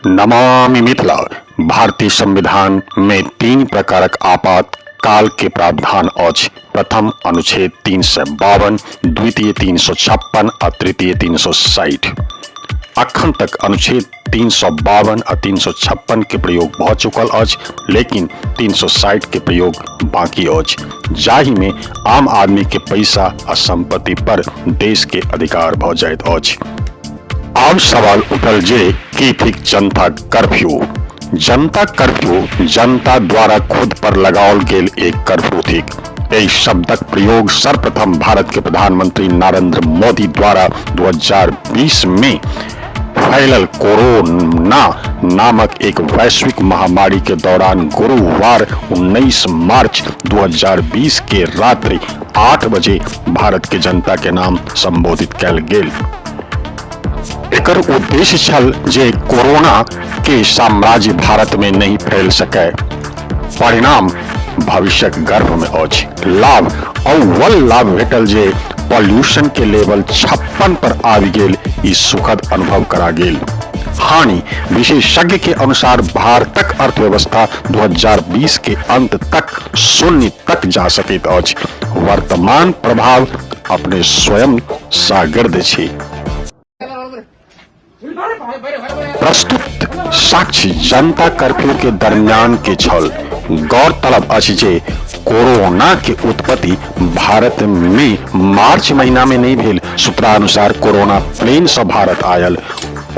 नमामि मिथिला। भारतीय संविधान में 3 प्रकारक आपातकाल के प्रावधान अछि। प्रथम अनुच्छेद 352, द्वितीय 356 आ तृतीय 360। अखन तक अनुच्छेद 352 आ 356 के प्रयोग भऽ चुकल अछि, लेकिन 360 के प्रयोग बाकी अछि, जाहि में आम आदमी के पैसा आ संपत्ति पर देश के अधिकार भऽ जाइत अछि। आब सवाल उठल जे की थिक जनता कर्फ्यू। जनता कर्फ्यू जनता द्वारा खुद पर लगाओल गेल एक कर्फ्यू थिक। एहि शब्दक प्रयोग सर्वप्रथम भारत के प्रधानमंत्री नरेंद्र मोदी द्वारा 2020 में फैलल कोरोना नामक एक वैश्विक महामारी के दौरान गुरुवार 19 मार्च 2020 के रात्रि 8 बजे भारत के जनता के नाम संबोधित कयल गेल। एकर उद्देश्य छल जे कोरोना के साम्राज्य भारत में नहीं फैल सके। परिणाम भविष्यक गर्भ में अछि। लाभ अव्वल लाभ भेटल जे पॉल्यूशन के लेवल 56 पर आबि गेल, ई सुखद अनुभव करा गेल। हानि विशेषज्ञ के अनुसार भारतक अर्थव्यवस्था 2020 के अंत तक शून्य तक जा सकैत अछि। वर्तमान प्रभाव अपने स्वयं सागिर्द छी। प्रस्तुत साक्ष्य जनता कर्फ्यू के दरमियान के छल। गौरतलब अछि जे कोरोना के उत्पत्ति भारत में मार्च महीना में नहीं भेल। सूत्रानुसार कोरोना प्लेन से भारत आयल,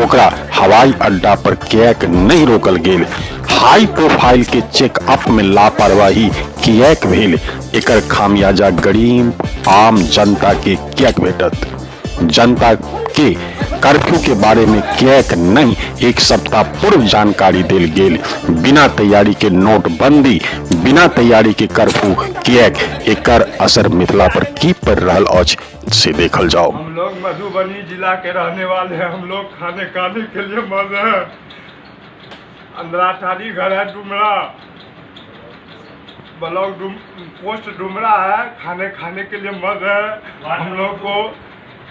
ओकरा हवाई अड्डा पर किएक नहीं रोकल गेल? हाई प्रोफाइल के चेकअप में लापरवाही किएक भेल? एकर खामियाजा गरीब आम जनता के किएक भेटत? जनता के कर्फ्यू के बारे में किएक नहीं एक सप्ताह पूर्व जानकारी देल गेल? बिना तैयारी के नोटबंदी, बिना तैयारी के कर्फ्यू किएक? एकर असर मिथिला पर की पड़ रहल अछि से देखल जाओ। हम लोग मधुबनी जिला के रहने वाले हैं। हम लोग खाने खाने के लिए मर रहे हैं। अंधराठाड़ी घर है, डुमरा ब्लॉक पोस्ट डुमरा है। खाने खाने के लिए मर रहे हैं। हम लोग को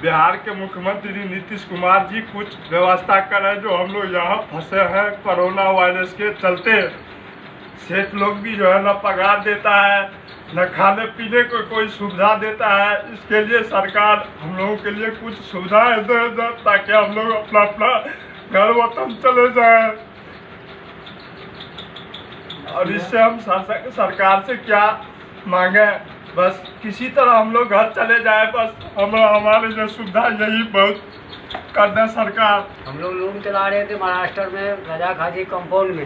बिहार के मुख्यमंत्री नीतीश कुमार जी कुछ व्यवस्था करें, जो हम लोग यहाँ फंसे हैं कोरोना वायरस के चलते। सेठ लोग भी जो है न पगार देता है, न खाने पीने को कोई सुविधा देता है। इसके लिए सरकार हम लोगों के लिए कुछ सुविधाएं दे दे, ताकि हम लोग अपना अपना घर वतन चले जाएं। और इससे हम सरकार से क्या मांगे, बस किसी तरह हम लोग घर चले जाए, बस हम हमारे लिए सुविधा यही बहुत कर दे सरकार। हम लोग लूम चला रहे थे महाराष्ट्र में रजा खाजी कंपाउंड में,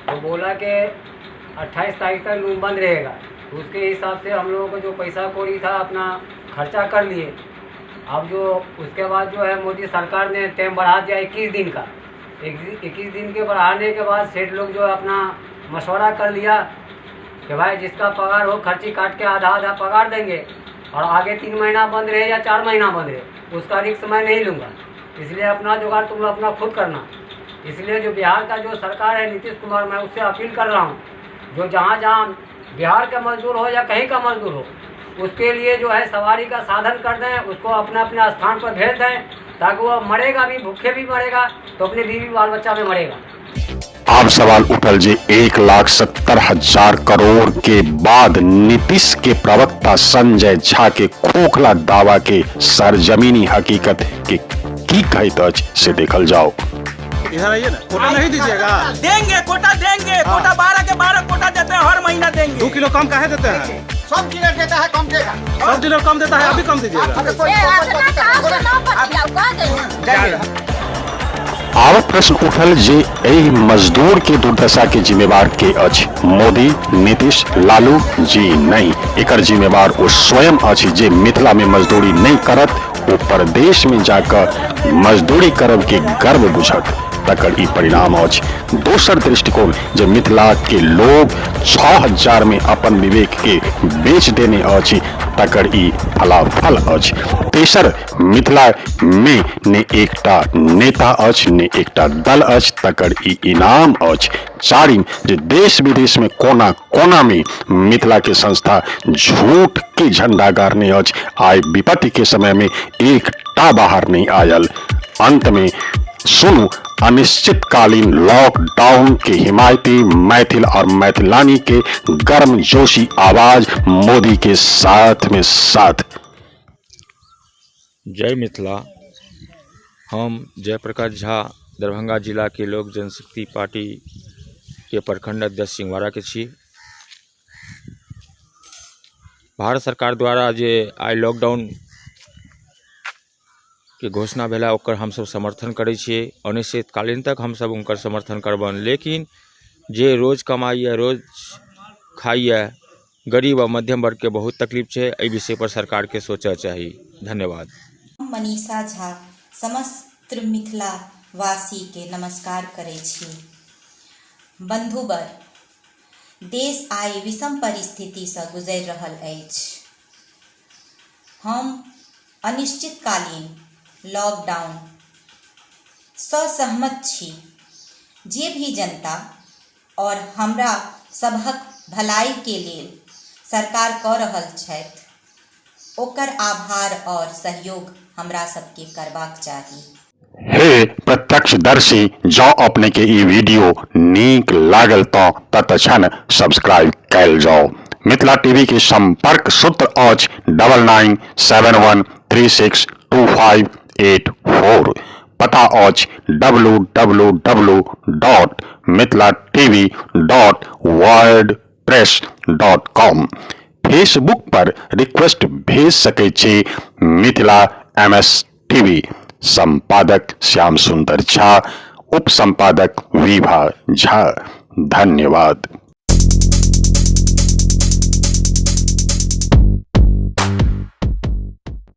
तो बोला कि 28 तारीख तक लूम बंद रहेगा। तो उसके हिसाब से हम लोगों को जो पैसा कौड़ी था अपना खर्चा कर लिए। अब जो उसके बाद जो है मोदी सरकार ने टाइम बढ़ा दिया 21 दिन का। 21 दिन के बढ़ाने के बाद सेठ लोग जो है अपना मशवरा कर लिया कि भाई जिसका पगार हो खर्ची काट के आधा आधा पगार देंगे, और आगे 3 महीना बंद रहे या 4 महीना बंद रहे उसका रिस्क मैं नहीं लूँगा, इसलिए अपना जुगाड़ तुम लोग अपना खुद करना। इसलिए जो बिहार का जो सरकार है नीतीश कुमार, मैं उससे अपील कर रहा हूँ, जो जहाँ जहाँ बिहार का मजदूर हो या कहीं का मजदूर हो, उसके लिए जो है सवारी का साधन कर दें, उसको अपने अपने स्थान पर भेज दें, ताकि वो मरेगा भी, भूखे भी मरेगा तो अपने बीवी बाल बच्चा में मरेगा। आब सवाल उठल जे 1,70,000 करोड़ के बाद नीतीश के प्रवक्ता संजय झा के खोखला दावा के सरजमीनी हकीकत के की कहैत अछि से देखल जाओ। इधर आइए ना, कोटा नहीं दीजिएगा। देंगे कोटा, देंगे कोटा, 12 के 12 कोटा देते हैं, हर महीना देंगे। 2 किलो कम काहे देते हैं? सब डीलर देता है, कम देगा। सब डीलर कम देता है, अभी कम दीजिएगा। आब प्रश्न उठल जे एहि मजदूर के दुर्दशा के जिम्मेवार के अछि? मोदी, नीतीश, लालू जी? नहीं, एकर जिम्मेवार ओ स्वयं अछि जे मिथिला में मजदूरी नहीं करत, ओ परदेश में जाकर मजदूरी करब के गर्व बुझत, तकर ई परिणाम अछि। दोसर दृष्टिकोण जे मिथिला के लोग 6000 में अपन विवेक के बेच देने अछि, तकर ई फलाफल अछि। तेसर, मिथिला में ने एकटा नेता अछि ने एकटा दल अछि, तकर ई इनाम अछि। चारिम, जे देश विदेश में कोना कोना में मिथिला के संस्था झूठ के झंडा गाड़ने अछि, आइ विपत्ति के समय में एकटा बाहर नहीं आयल। अंत में सुनू अनिश्चितकालीन लॉकडाउन के हिमायती मैथिल और मैथिलानी के गर्म जोशी आवाज मोदी के साथ में साथ। जय मिथिला। हम जयप्रकाश झा, दरभंगा जिलाके लोक जनशक्ति पार्टीके प्रखंड अध्यक्ष सिंहवाड़ाके छी। भारत सरकार द्वारा जे आइ लॉकडाउनके घोषणा भेला, ओकर हमसब समर्थन करै छियै। अनिश्चितकालीन तक हमसब हुनकर समर्थन करबनि, लेकिन जे रोज कमाइए, रोज खाइए, गरीब आ मध्यम वर्गके बहुत तकलीफ छै। एहि विषयपर सरकारके सोचऽ चाही। धन्यवाद। हम मनीषा झा समस्त मिथिला वासी के नमस्कार करै छी। बंधुवर, देश आइ विषम परिस्थिति सँ गुजरि रहल अछि। हम अनिश्चितकालीन लॉकडाउन सँ सहमत छी। जे भी जनता और हमरा सबहक भलाई के लेल सरकार क रहल छथि, ओकर आभार और सहयोग हमरा सबके करबाक चाही। हे प्रत्यक्षदर्शी, जँ अपने के ई वीडियो नीक लागल तँ तत्क्षण सब्सक्राइब कयल जाउ। मिथिला टीवी के संपर्क सूत्र अछि 9971362584। पता अछि W W W dot Mithila TV dot WordPress dot com. Facebook पर रिक्वेस्ट भेज सकै छी मिथिला एम एस टीवी। संपादक श्याम सुंदर झा, उप संपादक विभा झा। धन्यवाद।